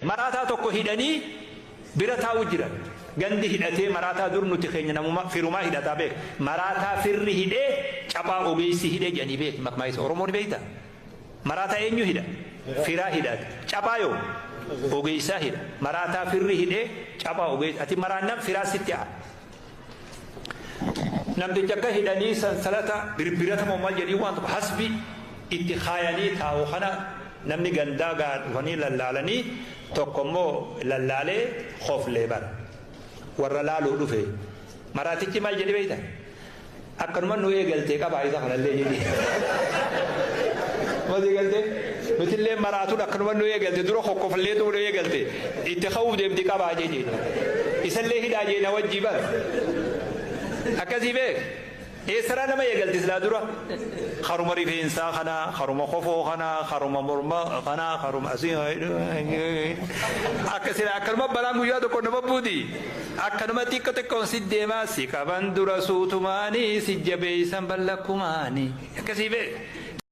Maraataa tokko hidhanii bira taa'u jiran. Gandi hidhatee maraataa dur nuti keenya namuma firumaa hidhataa beek. Maraataa firri hidhee caphaa ogeessi hidhee jedhanii beek makmaayisa Oromoon beekta. Maraataa eenyu hidha? Firaa hidhata. Caphaa yoo ogeessaa hidha. Maraataa firri hidhee caphaa ogeessa. Ati maraannaan firaa sitti a'a. Namticha akka hidhanii sansalata birbirata moo maal jedhii waan tokko hasbi itti kaayanii taa'u kana namni gandaa gaa dhufanii lallaalanii tokko immoo lallaalee koflee bara. Warra laaluu dhufe. Maraatichi maal jedhi beekta? Akkanuma nu eegaltee qabaa isa kanallee jedhi. Maal eegaltee? Nutillee maraatuun akkanuma nu eegalte dura kokkofallee nu eegalte itti ka'uuf deemti qabaa jedhi. Isallee hidhaa jeena wajjii bara. Akkasii beek. Eessaraa nama eegalti silaa dura? Haruma rifeensaa kanaa, haruma kofoo kanaa, haruma morma kanaa, haruma asii. Akka silaa akkanuma balaan guyyaa tokko nama buuti. Akkanuma xiqqoo xiqqoon si deemaa si qaban dura suutumaanii si jabeessan ballakkumaanii. Akkasii beek.